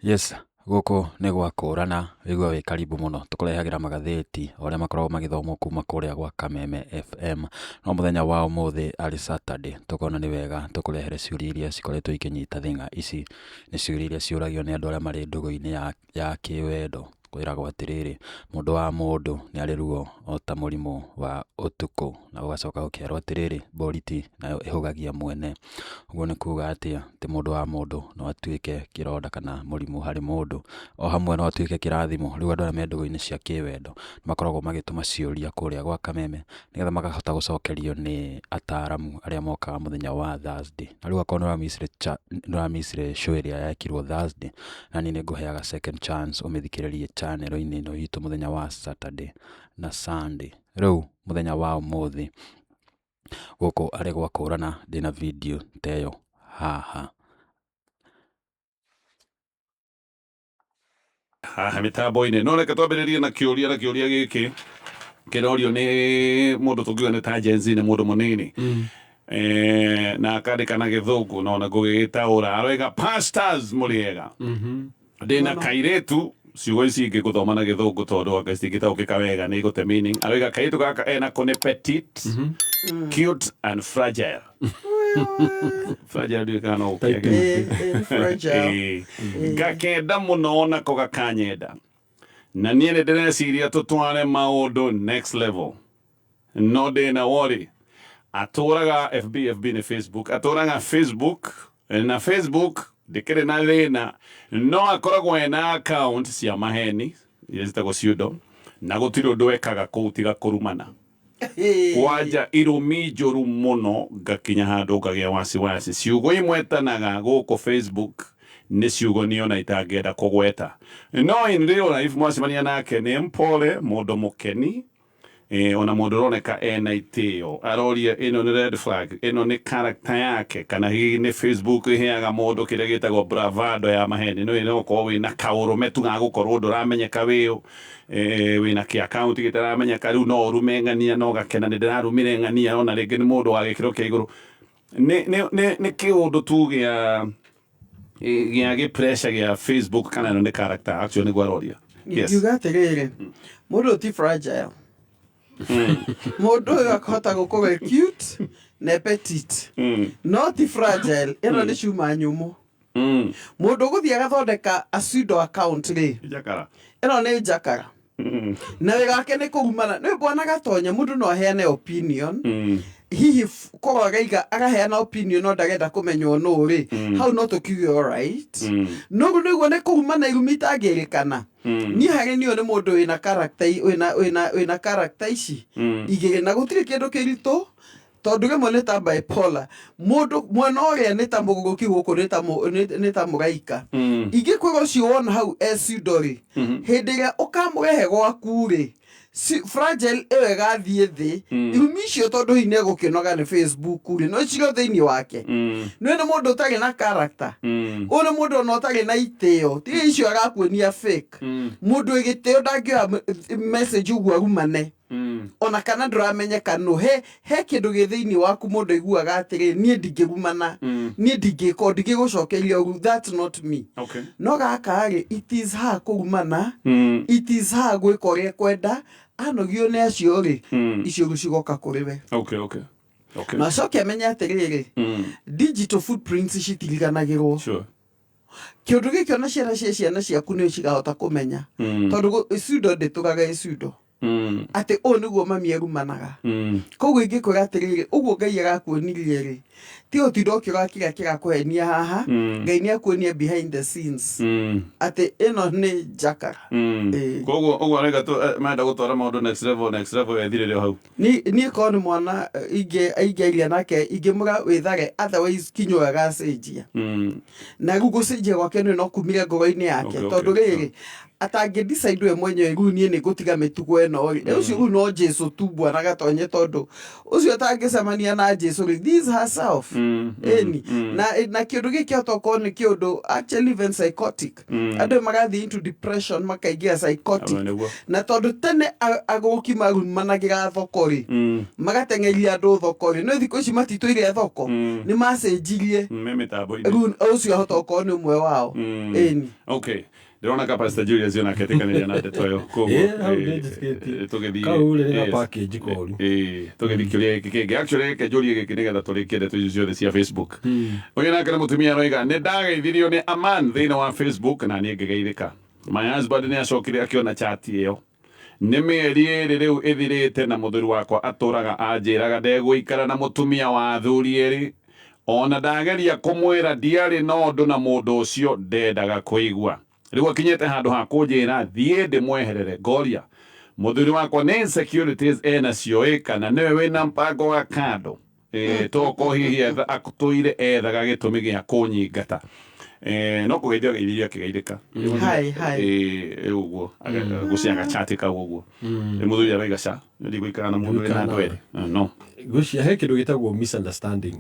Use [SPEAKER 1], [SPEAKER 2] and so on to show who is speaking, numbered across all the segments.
[SPEAKER 1] Yes, gũkũ nĩ gwa kũrana, wĩigua wĩ karibu mũno, tũkũrehagĩra magathĩti o ũrĩa makoragwo magĩthomwo kuma kũrĩa gwa Kameme FM. No mũthenya wa ũmũthĩ arĩ Saturday, tũkona nĩ wega tũkũrehere ciũria iria cikoretwo ikĩnyita thĩng'a. Ici nĩ ciũria iria ciũragio nĩ andũ arĩa marĩ ndũgũ-inĩ ya kĩwendo. Kwĩragwo atĩrĩrĩ, mũndũ wa mũndũ nĩ arĩ ruo o ta mũrimũ wa ũtukũ, na ũgacoka ũkerwo atĩrĩrĩ, boriti nayo ĩhũgagia mwene. Ũguo nĩ kuga atĩa? Atĩ mũndũ wa mũndũ no atuĩke kĩronda kana mũrimũ harĩ mũndũ, o hamwe no atuĩke kĩrathimo. Rĩu andũ arĩa me ndũgũ-inĩ cia kĩwendo nĩ makoragwo magĩtũma ciũria kũrĩa gwa Kameme, nĩgetha makahota gũcokerio nĩ ataramu arĩa mokaga mũthenya wa Thursday. Na rĩu akorwo nĩ ũramicire show ĩrĩa yekirwo Thursday, na niĩ nĩ ngũheaga second chance ũmĩthikĩrĩrie channel -inĩ ĩno itũ mũthenya wa Saturday na Sunday. Rĩu mũthenya wa ũmũthĩ gũkũ arĩ gwa kũrana ndĩna video ta ĩyo haha.
[SPEAKER 2] Haha mĩtambo-inĩ no reke twambĩrĩrie na kĩũria, na kĩũria gĩkĩ kĩrorio nĩ mũndũ tũngiuga nĩ ta Gen Z, nĩ mũndũ mũnini. Na akandĩka na gĩthũngũ no na ngũgĩgĩtaũra. Aroiga, "Pastors, mũrĩ ega? Ndĩna kairĩtu." Ciugo ici ingĩ ngũthoma na gĩthũngũ tondũ anga citingĩtaũkĩka wega, nĩ igũte meaning. Aroiga kairĩtu gaka ena kũ nĩ petite, cute and fragile. Fragile ndiũĩ kana no ũkĩage.
[SPEAKER 3] Ĩ, fragile.
[SPEAKER 2] Ĩĩ. Ngakenda mũno nako gakanyenda, na niĩ nĩ ndĩreciria tũtware maũndũ next level, no ndĩna worry. Atũraga FB, FB nĩ Facebook, atũraga Facebook, na Facebook ndĩkĩrĩ na thĩna, no akoragwo ena account cia maheni iria citagwo pseudo, na gũtirĩ ũndũ ekaga kũu tiga kũrumana. Kwanja irumi njũru mũno, ngakinya handũ ngagĩa wasiwasi. Ciugo imwe etanaga gũkũ Facebook nĩ ciugo niĩ ona itangĩenda kũgweta, no in real life mwacemania nake nĩ mpole, mũndũ mũkeni, ona mũndũ ũroneka ena itĩo. Aroria, ĩno nĩ red flag? Ĩno nĩ character yake, kana hihi nĩ Facebook ĩheaga mũndũ kĩrĩa gĩtagwo bravado ya maheni? No ũkorwo wĩna kaũrũme tu ga gũkorwo ndũramenyeka wĩũ, wĩna kĩ account gĩtaramenyeka, rĩu no ũrume ng'ania no gakena, nĩ ndĩrarumire ng'ania, ona rĩngĩ nĩ mũndũ wa gĩkĩro kĩa igũrũ. Nĩ kĩũndũ tu gĩa gĩ pressure gĩa Facebook, kana ĩno nĩ character actually? Nĩguo aroria. Yes.
[SPEAKER 3] Ingiuga atĩrĩrĩ, mũndũ ũyũ ti fragile. Mũndũ ũyũ akahota gũkorwo e cute na e petite, no ti fragile. Ĩno nĩ cuma nyũmũ. Mũndũ ũgũthiĩ agathondeka a pseudo account rĩ,
[SPEAKER 2] Njakara.
[SPEAKER 3] Ĩno nĩ njakara, na wĩra wake nĩ kũrumana. Nĩ bwana Gatonya, mũndũ no aheane opinion. Hihi korwo araiga araheana opinion no ndarenda kũmenywo nũ rĩ, hau no tũkiuge alright. No rĩu nĩguo nĩ kũrumana irumi itangĩrĩkana. Niĩ harĩ niĩ, ũyũ nĩ mũndũ wĩna character wĩna character ici igĩrĩ, na gũtirĩ kĩndũ kĩritũ, tondũ rĩmwe nĩ ta bipolar. Mũndũ mwena ũrĩa nĩ ta mũgũrũki, gũkũ nĩ ta mũraika. Ingĩkwĩra ũcio wona hau e pseudo rĩ, hĩndĩ ĩrĩa ũkamũrehe gwaku rĩ, fragile ĩyo ĩgathiĩ thĩ. Irumi icio, tondũ hihi nĩ egũkĩnoga nĩ Facebook rĩ, no cirĩ o thĩinĩ wake. Nĩ nĩ mũndũ ũtarĩ na character. Ũyũ nĩ mũndũ ona ũtarĩ na itĩo. Tiga icio arakuonia fake. Mũndũ wĩ gĩtĩo ndangĩoya message ũguo arumane, ona kana ndũramenyeka nũ. He kĩndũ gĩ thĩinĩ waku mũndũ aiguaga atĩrĩ, niĩ ndingĩrumana, niĩ ndingĩka, ndingĩgũcokeria ũru, that's not me. No gaka rĩ, it is her kũrumana, it is her gwĩka ũrĩa ekwenda. Anogio nĩ acio rĩ, icio rĩu cigoka kũrĩ we. Na acoke amenye atĩrĩrĩ, digital footprints citiriganagĩrwo. Kĩũndũ gĩkĩ ona ciana cia ciana ciaku nĩ cigahota kũmenya, tondũ pseudo ndĩtũraga ĩ pseudo, atĩ ũũ nĩguo mami erumanaga. Koguo ingĩkwĩra atĩrĩrĩ, ũguo Ngai arakuonirie rĩ, ti ũtinda ũkĩrora kĩrĩa kĩrakũhenia haha. Ngai nĩ akuonia behind the scenes atĩ ĩno nĩ njakara. Ĩĩ.
[SPEAKER 2] Koguo ũguo arauga marenda gũtwara maũndũ next level, next level ethirĩre o hau.
[SPEAKER 3] Niĩ korwo nĩ mwana ingĩaria nake, ingĩmwĩra wĩthare, otherwise kinya ũyũ agacenjia. Na rĩu gũcenjia gwake nĩ no kumire ngoro-inĩ yake, tondũ rĩrĩ. Atangĩ decide we mwenyewe rĩu niĩ nĩ ngũtiga mĩtugo ĩno rĩ, ũcio rĩu no Jesu tu, bwana Gatonye, tondũ ũcio atangĩcemania na Jesu rĩ, this is herself. Ĩni na kĩũndũ gĩkĩ hota gũkorwo nĩ kĩũndũ actually even psychotic. Andũ magathiĩ into depression, makaingĩra psychotic.
[SPEAKER 2] Abo nĩguo.
[SPEAKER 3] Na tondũ tene agũki marumanagĩra thoko rĩ, magateng'eria andũ thoko rĩ, no thikũ ici matitũire thoko, nĩ macenjirie.
[SPEAKER 2] Me mĩtambo-inĩ.
[SPEAKER 3] Rĩu ũcio ahota gũkorwo nĩ ũmwe wao. Ĩni.
[SPEAKER 2] Okay, ndĩrona ka Pastor Julius onake etĩkanĩria na ndeto ĩyo. Koguo,
[SPEAKER 4] Ĩ, hau nĩnjĩtĩkĩtie.
[SPEAKER 2] Tũgĩthiĩ
[SPEAKER 4] Kau rĩ nĩ ga package koru.
[SPEAKER 2] Tũgĩthiĩ kĩũria gĩkĩ kĩngĩ. Actually, reke njũrie gĩkĩ nĩgetha tũrĩkie ndeto icio ciothe cia Facebook. Ũyũ nake nĩ mũtumia aroiga, nĩ ndageithirio nĩ aman thĩinĩ wa Facebook na niĩ ngĩgeithĩka. My husband nĩ acokire akĩona chat ĩyo. Nĩ mĩeri 2 rĩu ĩthirĩte na mũthuri wakwa atũraga anjĩraga ndegũikara na mũtumia wa athuri erĩ. Ona ndageria kũmwĩra ndiarĩ na ũndũ na mũndũ ũcio, ndendaga kũigua. Rĩu akinyĩte handũ ha kũnjĩra thiĩ ndĩmweherere. Ngoria, mũthuri wakwa nĩ insecurities enacio ĩ kana nĩwe wĩna mpango wa kando? Toko hihi atũire ethaga gĩtũmi gĩa kũnyingata. No kũgeithio ageithirio akĩgeithĩka.
[SPEAKER 3] Hi, hi.
[SPEAKER 2] Rĩu ũguo gũcia gacati kau ũguo. Rĩu mũthuri aroiga ca ndigũikara na mũndũ wĩna andũ erĩ. No.
[SPEAKER 4] Ngwĩciria he kĩndũ gĩtagwo misunderstanding.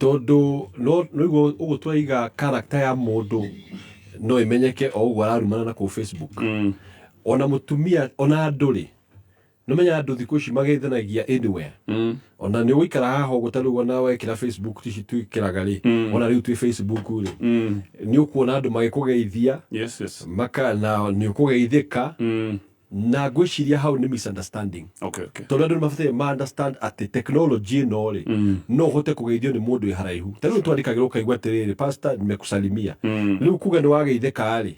[SPEAKER 4] Tondũ no noiguo ũguo twaiga character ya mũndũ no ĩmenyeke o ũguo ararumana na kũu Facebook. Ona mũtumia, ona andũ rĩ, nĩmenya andũ thikũ ici mageithanagia anywhere. Ona nĩ ũgũikara haha ũguo, ta rĩu ona wekĩra Facebook ici twĩkĩraga rĩ, ona rĩu twĩ Facebook rĩ, nĩ ũkuona andũ magĩkũgeithia maka na nĩ ũkũgeithĩka. Na ngwĩciria hau nĩ misunderstanding, tondũ andũ nĩ mabataire ma understand atĩ technology ĩno rĩ, no ũhote kũgeithio nĩ mũndũ wĩ haraihu. Ta rĩu twandĩkagĩrwo ũkaigua atĩrĩrĩ, "Pastor, nimekusalimia." Rĩu kuga nĩ wageithĩka rĩ,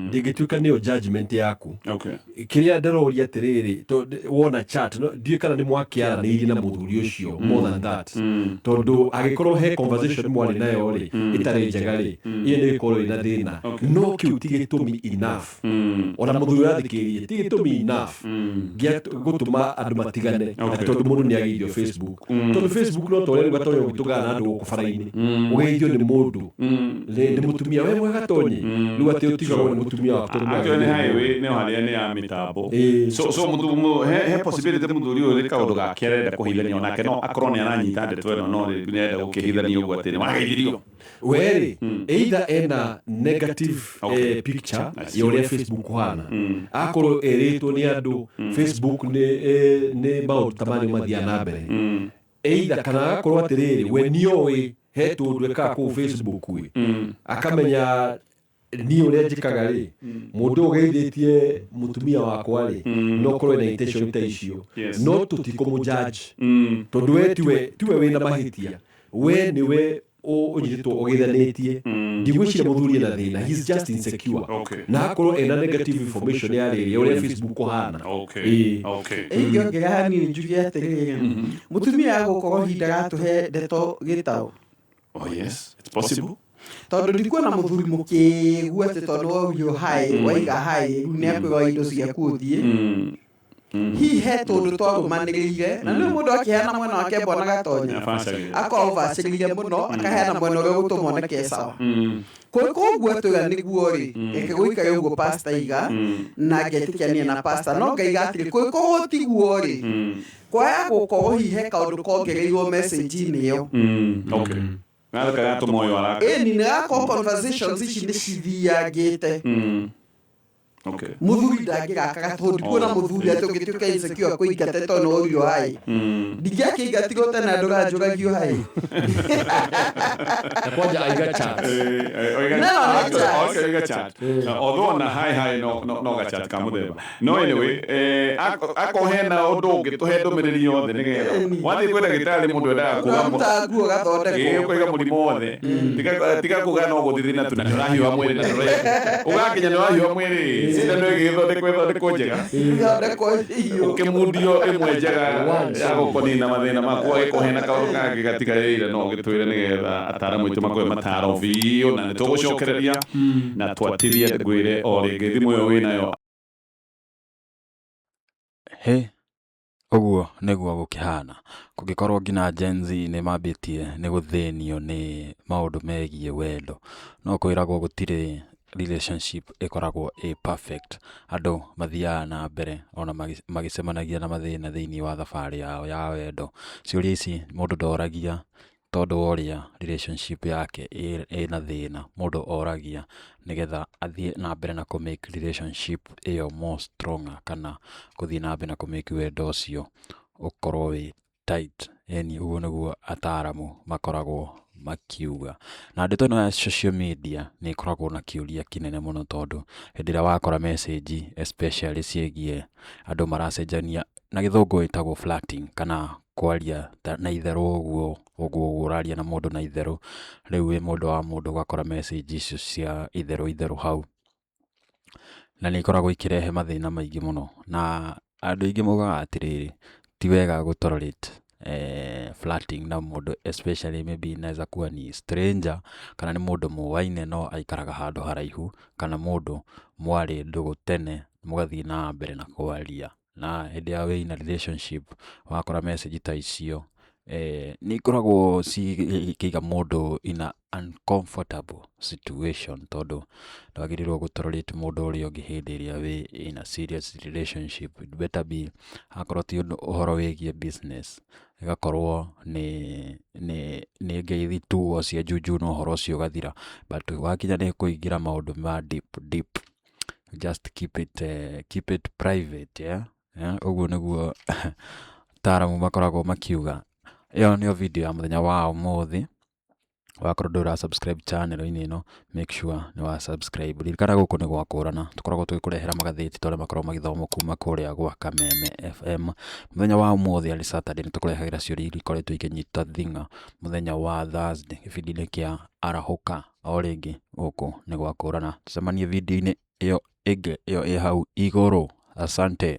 [SPEAKER 4] ndĩngĩtuĩka nĩyo judgment yaku. Kĩrĩa ndĩroria atĩrĩrĩ, wona chat no, ndiũĩ kana nĩ mwakĩaranĩirie na mũthuri ũcio more than that, tondũ angĩkorwo he conversation mwarĩ nayo rĩ ĩtarĩ njega rĩ, ĩyo nĩ ĩkorwo ĩna thĩna. No kĩu ti gĩtũmi enough. Ona mũthuri ũrathikĩrĩria, ti gĩtũmi enough gĩa gũtũma andũ matigane atĩ tondũ mũndũ nĩ ageithio Facebook. Tondũ Facebook no ta ũrĩa rĩu Gatonye ũngĩtũngana na andũ gũkũ bara-inĩ, ũgeithio nĩ mũndũ, nĩ mũtumia, "We mwega Gatonye?" Rĩu atĩ ũtigagwo nĩ mũtumia waku tondũ
[SPEAKER 2] Actually nĩ
[SPEAKER 4] nĩwageithio.
[SPEAKER 2] Highway nĩ harĩa nĩ ya mĩtambo. So he possibility mũthuri ũyũ nĩ kaũndũ gake arenda kũhithania, onake no akorwo nĩ aranyita ndeto ĩno, no rĩu nĩ arenda gũkĩhithania ũguo atĩ nĩ wageithirio.
[SPEAKER 4] Werĩ either ena negative picture
[SPEAKER 2] I see.
[SPEAKER 4] Ya ũrĩa Facebook kũhana, akorwo ĩrĩtwo nĩ andũ Facebook nĩ maũndũ ta marĩa mathiaga na mbere, either kana agakorwo atĩrĩrĩ, we nĩoĩ he tũndũ ekaga kũu Facebook ĩ, akamenya niĩ ũrĩa njĩkaga rĩ, mũndũ ũyũ ũgeithĩtie mũtumia wakwa rĩ, no korwo ena intention ta icio. No tũtikũmũjudge tondũ we tiwe wĩna mahĩtia, we nĩwe ũnyitĩtwo ũgeithanĩtie. Ndigwĩciria mũthuri ena thĩna, he's just insecure. Na akorwo ena negative information ya rĩrĩ ũrĩa Facebook kũhana. Ĩĩ.
[SPEAKER 3] Ingĩongerera hanini njuge atĩrĩrĩ, mũtumia agũkorwo hinda gatũhe ndeto gĩtaũ.
[SPEAKER 2] Oh yes, it's possible.
[SPEAKER 3] Tondũ ndikuona mũthuri mũkĩgu atĩ tondũ waurio hi, waiga hi, rĩu nĩ akwĩra indo ciaku ũthiĩ. Hihi he tũndũ twarũmanĩrĩire na nĩ mũndũ akĩheana mwena wake, mbona Gatonya
[SPEAKER 2] Abacagĩrĩra.
[SPEAKER 3] akorwo bacĩrĩire mũno, akaheana mwena ũrĩa ũgũtũma oneke sawa. Koguo atwĩra nĩguo rĩ, reke gũikare ũguo pastor iga na ngetĩkania na pastor, no ngaiga atĩrĩ, kũngĩkorwo tiguo rĩ, kwaya gũkorwo hihi he kaũndũ kongereirwo message-inĩ ĩyo.
[SPEAKER 2] Okay. Gathaka gatũma ũyũ araka.
[SPEAKER 3] Ĩni nĩ gakorwo conversations ici nĩ cithiangĩte. Mũthuri ndangĩgakaga tondũ ndikuona mũthuri atĩ ũngĩtuĩka insecure kũingate tondũ nĩ worio hi. Ndingĩakĩingatirwo tene andũ ranjũragio hi.
[SPEAKER 4] Na kwanja aiga chat.
[SPEAKER 3] No, no, chat.
[SPEAKER 2] Oiga chat. Although na hi hi no gachat ka mũthemba. No anyway, akorwo hena ũndũ ũngĩ tũhe ndũmĩrĩri yothe nĩgetha wathiĩ kwĩ ndagĩtarĩ, mũndũ endaga kuga
[SPEAKER 3] Ũkaruta nguo
[SPEAKER 2] Ĩĩ,
[SPEAKER 3] gathondekwo.
[SPEAKER 2] ũkaiga mũrimũ wothe. Tiga kuga no gũthithina tu na nĩ ũrahiũha mwĩrĩ na ndũre- ũgakinya nĩ ũrahiũha mwĩrĩ, cindano ĩgĩthondekwo ĩthondekwo njega,
[SPEAKER 3] Ithondekwo hiũ.
[SPEAKER 2] ũkĩmundio ĩmwe njega ya gũkũnina mathĩna maku. Agĩkorwo hena kaũndũ kangĩ gatigarĩire, no ũgĩtwĩre nĩgetha ataramu aitũ makũhe mataro biũ, na nĩ tũgũcokereria na twatithie ngwĩre o rĩngĩ thimũ ĩyo wĩnayo.
[SPEAKER 1] Hĩ, ũguo nĩguo gũkĩhana kũngĩkorwo nginya Gen Z nĩ mambĩtie nĩ gũthĩnio nĩ maũndũ megiĩ wendo. No kwĩragwo gũtirĩ. relationship ĩkoragwo ĩ perfect. Andũ mathiaga na mbere ona magĩcemanagia na mathĩna thĩiniĩ wa thabarĩ yao ya wendo. Ciũria ici mũndũ ndoragia tondũ wa ũrĩa relationship yake ĩna thĩna, mũndũ oragia nĩgetha athiĩ na mbere na kũ make relationship ĩyo more stronger, kana gũthiĩ na mbere na kũ make wendo ũcio ũkorwo wĩ tight. Ĩni ũguo nĩguo ataramu makoragwo makiuga. Na ndeto ĩno ya social media nĩ ĩkoragwo na kĩũria kĩnene mũno, tondũ hĩndĩ ĩrĩa wakora message especially ciĩgiĩ andũ maracenjania na gĩthũngũ ĩtagwo flirting, kana kwaria na itherũ, ũguo ũguo ũraria na mũndũ na itherũ. Rĩu wĩ mũndũ wa mũndũ ũgakora message icio cia itherũ itherũ hau, na nĩ ikoragwo ikĩrehe mathĩna maingĩ mũno. Na andũ aingĩ maugaga atĩrĩrĩ, ti wega gũ tolerate flirting na mũndũ, especially maybe inaweza kuwa ni stranger, kana nĩ mũndũ mũwaine no aikaraga handũ haraihu, kana mũndũ mwarĩ ndũgũ tene mũgathiĩ na mbere na kwaria. Na hĩndĩ ĩrĩa wĩ in a relationship wakora message ta icio, nĩ ikoragwo cikĩiga mũndũ in a uncomfortable situation, tondũ ndwagĩrĩirwo gũ tolerate mũndũ ũrĩa ũngĩ hĩndĩ ĩrĩa wĩ in a serious relationship. It better be akorwo ti ũndũ ũhoro wĩgiĩ business, ĩgakorwo nĩ ngeithi tu o cia juju na ũhoro ũcio ũgathira. But wakinya nĩ kũingĩra maũndũ ma deep deep, just keep it private, yeah? Yeah, ũguo nĩguo ataramu makoragwo makiuga. Ĩyo nĩyo video ya mũthenya wa ũmũthĩ. Wakorwo ndũra subscribe channel-inĩ ĩno, make sure nĩ wa subscribe. Ririkana gũkũ nĩ gwakũrana, tũkoragwo tũgĩkũrehera magathĩti ta ũrĩa makoragwo magĩthomwo kuma kũrĩa gwa Kameme FM. Mũthenya wa ũmũthĩ arĩ Saturday, nĩ tũkũrehagĩra ciũria iria ikoretwo ikĩnyita thing'a mũthenya wa Thursday gĩbindi-inĩ kĩa Arahũka. O rĩngĩ gũkũ nĩ gwakũrana, tũcemanie video-inĩ ĩyo ĩngĩ ĩyo ĩ hau igũrũ. Asante.